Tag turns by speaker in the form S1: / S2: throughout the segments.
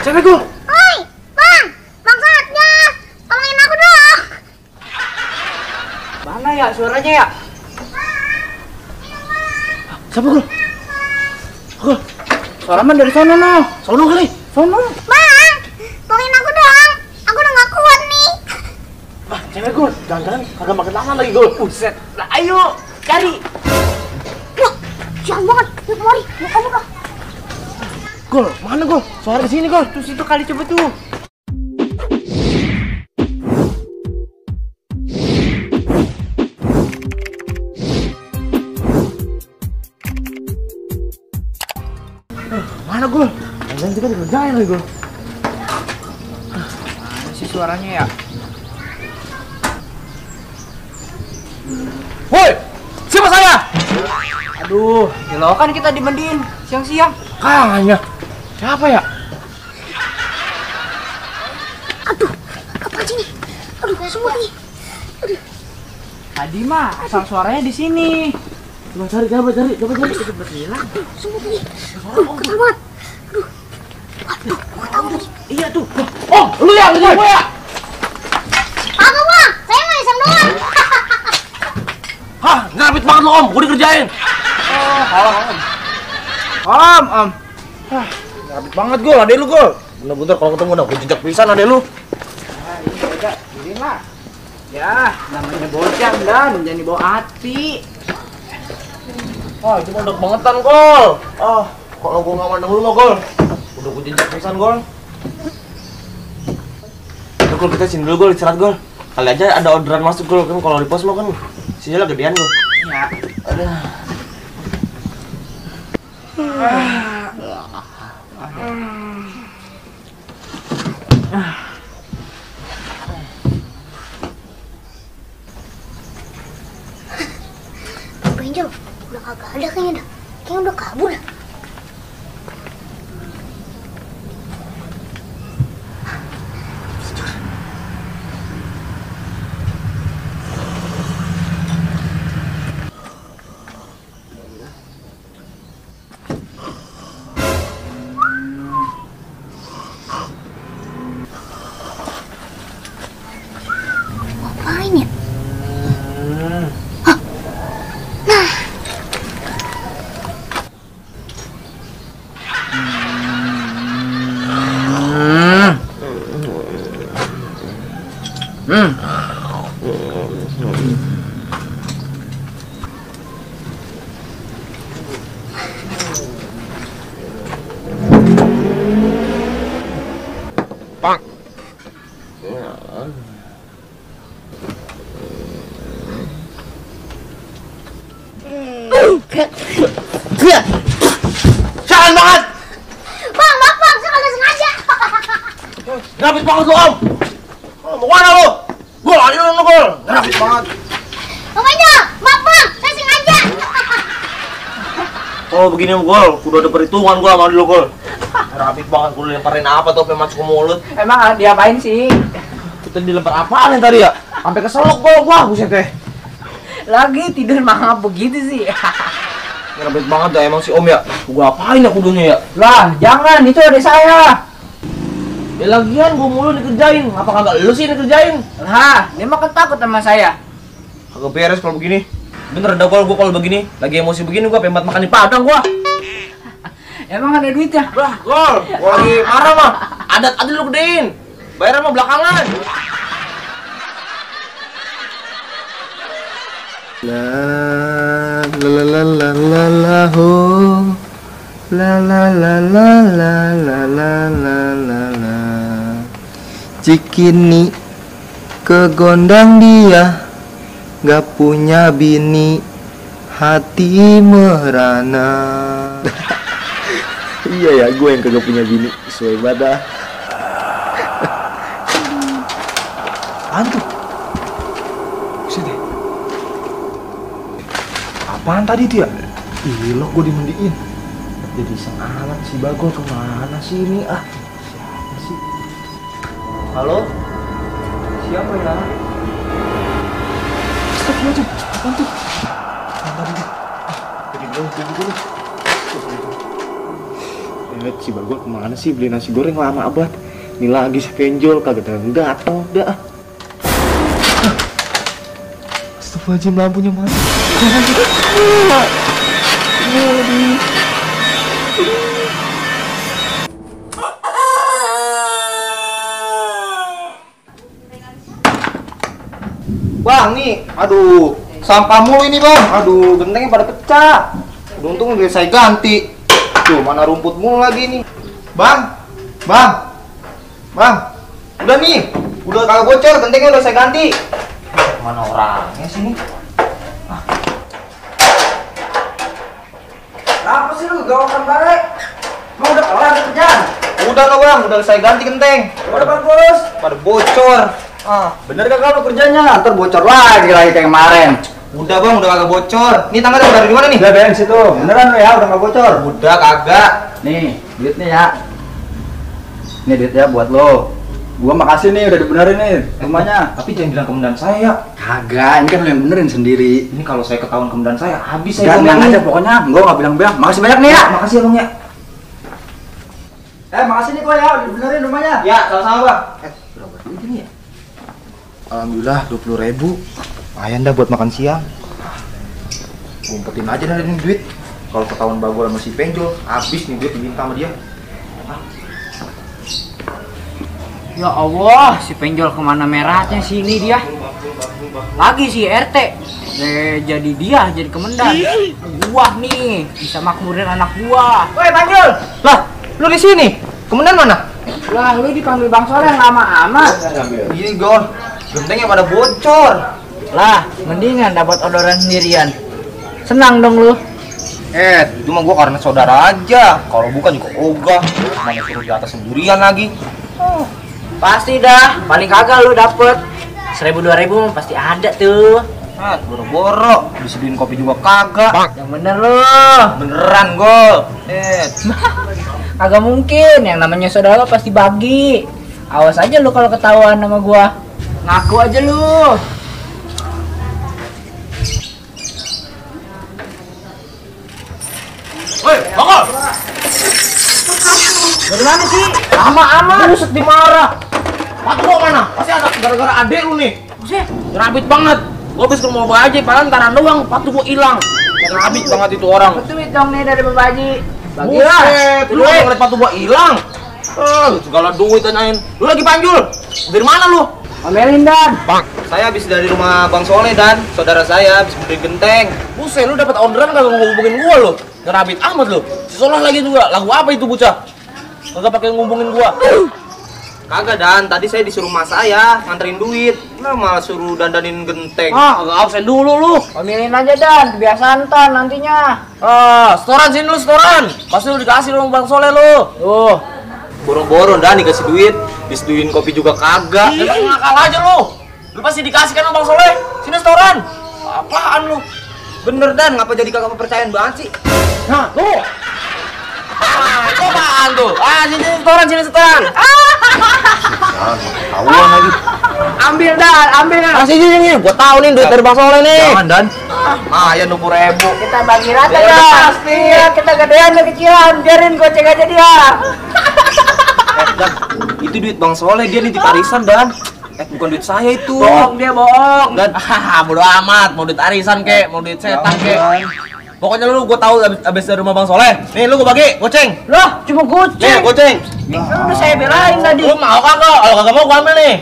S1: cewek gua.
S2: Hoi, bang, bangsatnya, tolongin aku dong.
S1: Mana ya suaranya ya? Siapa gua? Gua. Suara mah dari sono no. Sono kali. Sono.
S2: Bang, tolongin aku dong. Aku udah gak kuat nih.
S1: Ah, cewek gua. Jangan-jangan kagak makin lama lagi gua. Buset. Lah ayo cari.
S2: Wah, sial banget. Yuk mari, buka.
S1: Gol, mana Gol? Suara di sini Gol. Tuh situ kali coba tuh. Mana Gol? Jangan kita dikerjain lagi Gol. Mana sih suaranya ya? Woi, siapa saya? Aduh, gila kan kita dimandiin siang-siang. Kayaknya. Siapa ya?
S2: Aduh, apa sih nih? Aduh, semut nih. Aduh.
S1: Tadi mah asal suaranya di sini. Coba cari. Itu berhilang.
S2: Semut nih. Aduh, ketal banget. Aduh, gua tahu lagi.
S1: Iya tuh. Oh, lu ya, lu ya.
S2: Apa bang? Saya mau iseng doang.
S1: Hah, ngapit banget lu Om, gua dikerjain. Oh, Om. Hah, ngapit banget gua, adek lu gua. Bener-bener kalau ketemu udah gua jejak pisan adek lu. Ah, ini beda, ini lah. Ya, namanya bocah dan jangan dibawa hati. Wah, itu mendek bangetan, Gol. Ah, kalau gua nggak mandang lu mah, Gol. Udah gua jejak pisan, Gol. Udah, Gol, kita sini dulu, Gol, istirahat, Gol. Kali aja ada orderan masuk, Gol. Kan kalau di pos mah kan sinyalnya gedean, Gol. Iya. Aduh.
S2: Bang Angel, udah kagak ada kayaknya dah. Kayaknya udah kabur dah. Ngapain ya? Hah? Nah.
S1: Pak. Jangan banget.
S2: Bang, maaf bang, saya kagak sengaja.
S1: Ngapit banget lu, Om. Oh, mau mana lu? Gol, ayo lu Gol. Ngapit banget.
S2: Bang Angel, maaf bang, saya sengaja.
S1: Oh, begini Gol, udah ada perhitungan gua sama lu Gol. Ngapit banget, gua lemparin apa tuh sampai masuk ke mulut.
S3: Emang diapain sih?
S1: Kita dilempar apaan yang tadi ya? Sampai keselok Gol gua, buset deh.
S3: Lagi tidur mangap begitu sih.
S1: Ngapit banget dah emang si Om ya. Gua apain ya kudunya ya?
S3: Lah, jangan, itu ada saya.
S1: Ya lagian gua mulu dikerjain, apa kagak lu sih dikerjain?
S3: Lah, dia mah kan takut sama saya.
S1: Kagak beres kalau begini. Bener dah gua kalau begini, lagi emosi begini gua pengen makan di Padang gua.
S3: Emang ada duitnya?
S1: Lah, Gol, gua lagi marah mah. Adat lu gedein. Bayaran mah belakangan.
S4: La la la la la la ho la la la la la la la la la la Cikini kegondang dia gak punya bini hati merana. Iya ya, gue yang kagak punya bini. Sesuai badah.
S1: Apaan tuh? Buset deh. Apaan tadi tuh ya? Gila, gue dimandiin. Jadi iseng amat si Bagol, kemana sih ini? Ah, siapa sih? Halo? Siapa ya? Astagfirullahaladzim, apaan tuh? Apaan tadi? Jadi dulu.
S4: Si Bagol kemana sih beli nasi goreng lama abad. Ini lagi si penjol kagak datang dah. Astagfirullahaladzim, lampunya mati.
S1: Bang, nih, aduh, sampah mulu ini bang. Aduh, gentengnya pada pecah. Untung udah saya ganti. Tuh, mana rumput mulu lagi nih. Bang, udah nih, udah kagak bocor, gentengnya udah saya ganti. Mana orangnya sini? Apa sih lu gawakan balik? Mau udah kelar kerjaan? Udah lo bang, udah saya ganti genteng. Udah bagus. Pada bocor.
S3: Bener gak kalau kerjanya? Ntar bocor lagi kayak kemarin.
S1: Udah bang, udah kagak bocor. Nih tanggalnya udah dari mana nih?
S3: Udah bayar situ. Beneran lo ya, udah gak bocor.
S1: Udah kagak.
S3: Nih, duitnya ya. Ini duitnya buat lo. Gua makasih nih udah dibenerin nih rumahnya.
S1: Tapi jangan bilang kemudahan saya.
S3: Kagak, ini kan lo yang benerin sendiri.
S1: Ini kalau saya ketahuan kemudahan saya, habis saya
S3: Jangan bilang
S1: ngomongin.
S3: aja pokoknya. Gua gak bilang-bilang. Makasih banyak nih ya.
S1: Makasih ya bang ya.
S3: Makasih nih gua ya, udah dibenerin rumahnya.
S1: Ya, sama-sama bang. Berapa duit ini ya?
S4: Alhamdulillah 20.000. Lumayan dah buat makan siang.
S1: Ngumpetin aja dari ini duit. Kalau ketahuan Bagol sama si penjol, habis nih duit diminta sama dia.
S3: Ya Allah, si penjol kemana merahnya sini dia. Lagi si RT. Jadi dia jadi komandan. Gua nih bisa makmurin anak gua.
S1: Woi Panjol, lah lu di sini? Kemudian mana?
S3: Lah lu dipanggil Bang Soleh lama amat.
S1: Gini Gol, gentengnya pada bocor.
S3: Lah, mendingan dapat odoran sendirian. Senang dong lu.
S1: Itu mah gua karena saudara aja. Kalau bukan juga ogah. Mana suruh di atas sendirian lagi.
S3: Pasti dah, paling kagak lu dapet 1.000-2.000 mah pasti ada tuh.
S1: Boro-boro disediain kopi juga kagak.
S3: Yang bener lu.
S1: Beneran Gol.
S3: Kagak mungkin, yang namanya saudara pasti bagi. Awas aja lu kalau ketahuan sama gua. Ngaku aja lu.
S1: Woi, Bagol.
S3: Dari mana sih? Lama amat.
S1: Buset dimarah. Patu gua mana? Pasti ada gara-gara adek lu nih.
S3: Buset.
S1: Rabit banget. Gua habis ke rumah Bapak Haji, padahal ntaran doang, patu gua hilang. Rabit banget itu orang.
S3: Betul dong nih dari Bapak Haji.
S1: Buset, lu ngeliat patu gua hilang. Lu segala duit tanyain. Lu lagi Panjul. Dari mana lu?
S3: Pamerin Dan.
S1: Bang, saya habis dari rumah Bang Soleh dan saudara saya habis beli genteng. Buset, lu dapat orderan kagak ngubungin gua lu. Ngerabit amat lu. Si Soleh lagi juga. Lagu apa itu bocah? Kagak pakai ngubungin gua. Kagak Dan, tadi saya disuruh mas saya nganterin duit. Nah, malah suruh dandanin genteng. Kagak absen dulu lu.
S3: Pamerin aja Dan, kebiasaan Tan nantinya.
S1: Setoran sini lu setoran. Pasti lu dikasih lu Bang Soleh lu. Tuh. Boro-boro Dan dikasih duit, diseduin kopi juga kagak. Emang ngakal aja lu. Lu pasti dikasih kan sama Bang Soleh. Sini setoran. Apaan lu? Bener Dan, ngapa jadi kagak kepercayaan banget sih? Nah, tuh. Itu apaan tuh? Sini setoran.
S4: Tahuan lagi.
S3: Ambil Dan, ambil.
S1: Kasih sini, gua tahu nih duit dari Bang Soleh nih. Jangan Dan. Ya 20.000.
S3: Kita bagi rata
S1: Ya,
S3: Dan.
S1: pasti.
S3: Iya, kita gedean dan kecilan. Biarin goceng aja dia.
S1: Dan, itu duit Bang Soleh, dia nitip arisan Dan. Bukan duit saya itu.
S3: Bohong dia, bohong.
S1: Dan, bodo amat, mau duit arisan kek, mau duit setan kek. Pokoknya lu gua tahu abis dari rumah Bang Soleh. Nih lu gua bagi, goceng.
S3: Loh, cuma
S1: Nih,
S3: goceng.
S1: goceng.
S3: Kan udah saya belain tadi.
S1: Lu mau kagak? Kalau kagak mau gua ambil nih.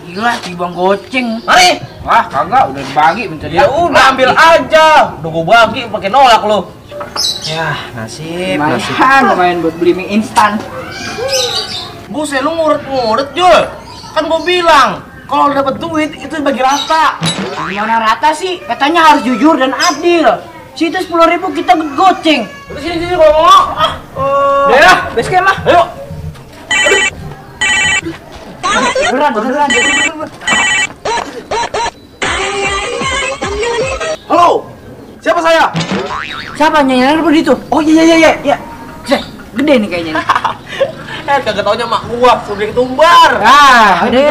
S3: Gila, si Bang goceng.
S1: Mari.
S3: Wah, kagak, udah dibagi bentar
S1: Ya udah ambil aja. Udah gua bagi pakai nolak lu. Ya, nasib.
S3: Lumayan buat beli mie instan.
S1: Buset lu ngurut-ngurut, Jul. Kan gua bilang, kalau dapat duit itu bagi rata.
S3: Gimana rata sih? Katanya harus jujur dan adil. Situ 10.000 kita goceng.
S1: Udah sini kalau mau.
S3: Udah ya, base camp lah.
S1: Ayo.
S3: Beneran.
S1: Halo. Siapa saya?
S3: Siapa nyanyi begitu? Oh iya. Cek, gede nih kayaknya nih.
S1: Kagak taunya mak gua, sudah ketumbar.
S3: Ah, gede.